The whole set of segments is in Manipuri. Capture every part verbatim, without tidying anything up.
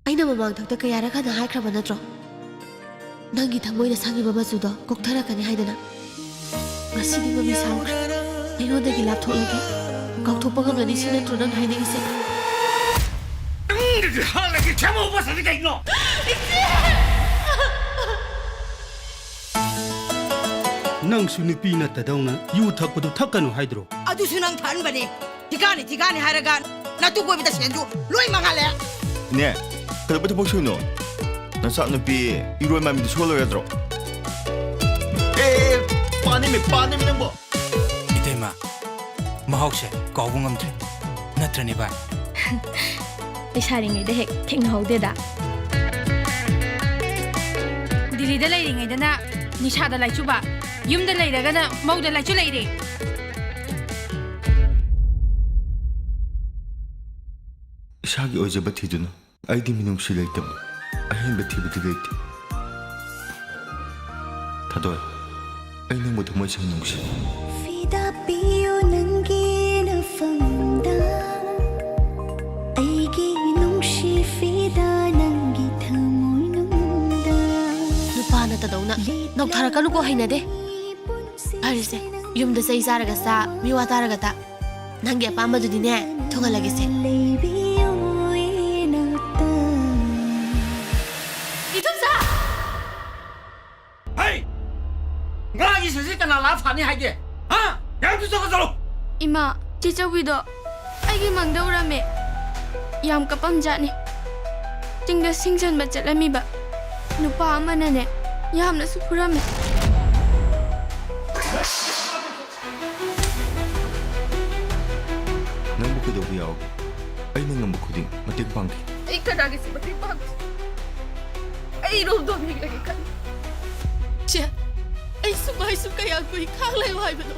ꯑꯩꯅ ꯃꯃꯥꯡꯊꯛꯇ ꯀꯌꯥꯔꯛ ꯍꯟꯅ ꯍꯥꯏꯈ꯭ꯔꯕ ꯅꯠꯇ꯭ꯔꯣ? ꯅꯪꯒꯤ ꯊꯃꯣꯏꯅ ꯁꯪꯉꯤꯕ ꯃꯆꯨꯗꯣ ꯀꯣꯛꯊꯔꯛꯀꯅꯤ ꯍꯥꯏꯗꯅ꯫ ꯉꯁꯤꯗꯤ ꯃꯃꯤ ꯁꯥꯎꯈ꯭ꯔꯦ꯫ ꯑꯩꯉꯣꯟꯗꯒꯤ ꯂꯥꯞꯊꯣꯛꯂꯒꯦ꯫ ꯀꯥꯎꯊꯣꯛꯄ ꯉꯝꯂꯅꯤ, ꯁꯤ ꯅꯠꯇ꯭ꯔꯣ ꯅꯪ ꯍꯥꯏꯅꯤꯡꯉꯤꯁꯦ? ꯅꯪꯗꯨꯗꯤ ꯍꯥꯟꯅꯒꯤ ꯊꯦꯝꯍꯧꯕ ꯁꯥꯗꯤ ꯀꯩꯅꯣ? ꯅꯪꯁꯨ ꯅꯨꯄꯤ ꯅꯠꯇꯗꯧꯅ ꯌꯨ ꯊꯛꯄꯗꯨ ꯊꯛꯀꯅꯨ ꯍꯥꯏꯗ꯭ꯔꯣ? ꯑꯗꯨꯁꯨ ꯅꯪ ꯊꯛꯍꯟꯕꯅꯦ꯫ ꯊꯤꯀꯥꯅꯤ ꯊꯤꯀꯥꯅꯤ ꯍꯥꯏꯔꯒ ꯅꯇꯨ ꯀꯣꯏꯕꯗ ꯁꯦꯟꯁꯨ ꯂꯣꯏ ꯃꯥꯡꯍꯜꯂꯦ꯫ ꯏꯅꯦ, ꯀꯩꯗꯧꯕ ꯊꯕꯛ ꯁꯨꯏꯅꯣ? ꯅꯆꯥꯅꯨꯄꯤ ꯏꯔꯣꯏ ꯃꯃꯤꯗꯨ ꯁꯣꯜꯂꯣꯏꯔꯗ꯭ꯔꯣ? ꯑꯦ, ꯄꯥꯅꯤꯃꯤ, ꯄꯥꯅꯤꯃꯤ ꯅꯪꯕꯣ꯫ ꯏꯇꯩꯃ, ꯃꯍꯥꯎꯁꯦ ꯀꯥꯎꯕ ꯉꯝꯗ꯭ꯔꯦ꯫ ꯅꯠꯇ꯭ꯔꯅꯦ ꯚꯥꯏ? ꯂꯩꯁꯥꯔꯤꯉꯩꯗ ꯍꯦꯛ ꯊꯦꯡꯅꯍꯧꯗꯦꯗ꯫ ꯗꯤꯜꯂꯤꯗ ꯂꯩꯔꯤꯉꯩꯗꯅ ꯅꯤꯁꯥꯗ ꯂꯥꯏꯆꯨꯕ, ꯌꯨꯝꯗ ꯂꯩꯔꯒꯅ ꯃꯧꯗ ꯂꯥꯏꯆꯨ ꯂꯩꯔꯦ꯫ ꯏꯁꯥꯒꯤ ꯑꯣꯏꯖꯕ ꯊꯤꯗꯨꯅ ꯑꯩꯗꯤ ꯃꯤꯅꯨꯡꯁꯤ ꯂꯩꯇꯕ ꯑꯍꯦꯟꯕ ꯊꯤꯕꯗꯤ ꯂꯩꯇꯦ꯫ ꯊꯥꯗꯣꯏ, ꯑꯩ ꯅꯪꯕꯨ ꯊꯃꯣꯏ ꯁꯦꯡꯅ ꯅꯨꯡꯁꯤ꯫ ꯐꯤꯗꯥ ꯄꯤꯌꯨ ꯅꯪꯒꯤ ꯅꯐꯝꯗ, ꯑꯩꯒꯤ ꯅꯨꯡꯁꯤ ꯐꯤꯗꯥ ꯅꯪꯒꯤ ꯊꯃꯣꯏꯅꯨꯡꯗ꯫ ꯅꯨꯄꯥ ꯅꯠꯇꯗꯧꯅ ꯅꯧꯊꯔꯛꯀꯅꯨꯀꯣ, ꯍꯩꯅꯗꯦ꯫ ꯐꯔꯦꯁꯦ, ꯌꯨꯝꯗ ꯆꯩ ꯆꯥꯔꯒ ꯆꯥ, ꯃꯤꯋꯥ ꯇꯥꯔꯒ ꯇꯥ꯫ ꯅꯪꯒꯤ ꯑꯄꯥꯝꯕꯗꯨꯗꯤꯅꯦ, ꯊꯨꯡꯍꯜꯂꯒꯦꯁꯦ꯫ ꯂꯩꯕꯤꯌꯨ ꯏꯅꯥꯛꯇ꯫ ꯏꯗꯣꯝꯆꯥ! ꯍꯩ! ꯉꯥꯒꯤ ꯁꯖꯤꯛ ꯀꯅꯥ ꯂꯥꯛꯑ ꯐꯥꯅꯤ ꯍꯥꯏꯒꯦ? ꯍꯥ? ꯌꯥꯝ ꯊꯨꯅ ꯆꯠꯂꯣ, ꯆꯠꯂꯣ! ꯏꯃꯥ, ꯆꯦ ꯆꯧꯕꯤꯗꯣ ꯑꯩꯒꯤ ꯃꯪꯗ ꯎꯔꯝꯃꯦ꯫ ꯌꯥꯝ ꯀꯞꯄꯝꯖꯥꯠꯅꯤ꯫ ꯆꯤꯡꯗ ꯁꯤꯡ ꯆꯟꯕ ꯆꯠꯂꯝꯃꯤꯕ ꯅꯨꯄꯥ ꯑꯃꯅꯅꯦ, ꯌꯥꯝꯅꯁꯨ ꯐꯨꯔꯝꯃꯦ꯫ ꯅꯪꯕꯨ ꯀꯩꯗꯧꯕ ꯌꯥꯎꯒꯦ? ꯑꯩꯅ ꯉꯝꯕ ꯈꯨꯗꯤꯡ ꯃꯇꯦꯡ ꯄꯥꯡꯒꯦ꯫ ꯑꯩ ꯀꯅꯥꯒꯤꯁꯨ ꯃꯇꯦꯡ ꯄꯥꯡꯗꯦ꯫ ꯑꯩ ꯏꯔꯣꯝꯗꯣꯝ ꯍꯤꯡꯂꯒꯦ ꯈꯜꯂꯤ꯫ ꯆꯦ, ꯑꯩ ꯁꯨꯃꯥꯏꯁꯨ ꯀꯌꯥ ꯀꯨꯏ ꯈꯥꯡ ꯂꯩꯌꯨ ꯍꯥꯏꯕꯅꯣ?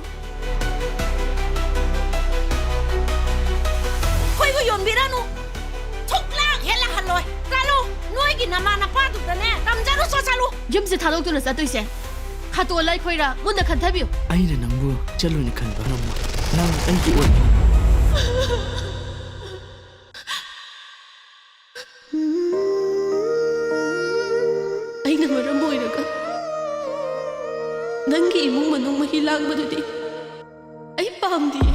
ꯑꯩꯈꯣꯏꯕꯨ ꯌꯣꯟꯕꯤꯔꯅꯨ꯫ ꯁꯨꯛꯂꯥꯛ ꯍꯦꯛ ꯂꯥꯛꯍꯜꯂꯣꯏ꯫ ꯆꯠꯂꯨ, ꯅꯣꯏꯒꯤ ꯅꯃꯥ ꯅꯄꯥꯗꯨꯗꯅꯦ ꯇꯝꯖꯔꯨꯆꯣ, ꯆꯠꯂꯨ꯫ ꯌꯨꯝꯁꯦ ꯊꯥꯗꯣꯛꯇꯨꯅ ꯆꯠꯇꯣꯏꯁꯦ ꯈꯥꯇꯣꯟ ꯂꯥꯏꯈꯣꯏꯔ ꯃꯨꯟꯅ ꯈꯟꯊꯕꯤꯌꯨ꯫ ꯑꯩꯅ ꯅꯪꯕꯨ ꯆꯠꯂꯣꯏꯅ ꯈꯟꯕ ꯉꯝꯃꯣꯏ꯫ ꯅꯪ ꯑꯩꯒꯤ ꯑꯣꯏꯕ꯫ ꯅꯪꯒꯤ ꯏꯃꯨꯡ ꯃꯅꯨꯡ ꯃꯍꯤ ꯂꯥꯡꯕꯗꯨꯗꯤ ꯑꯩ ꯄꯥꯝꯗꯦ꯫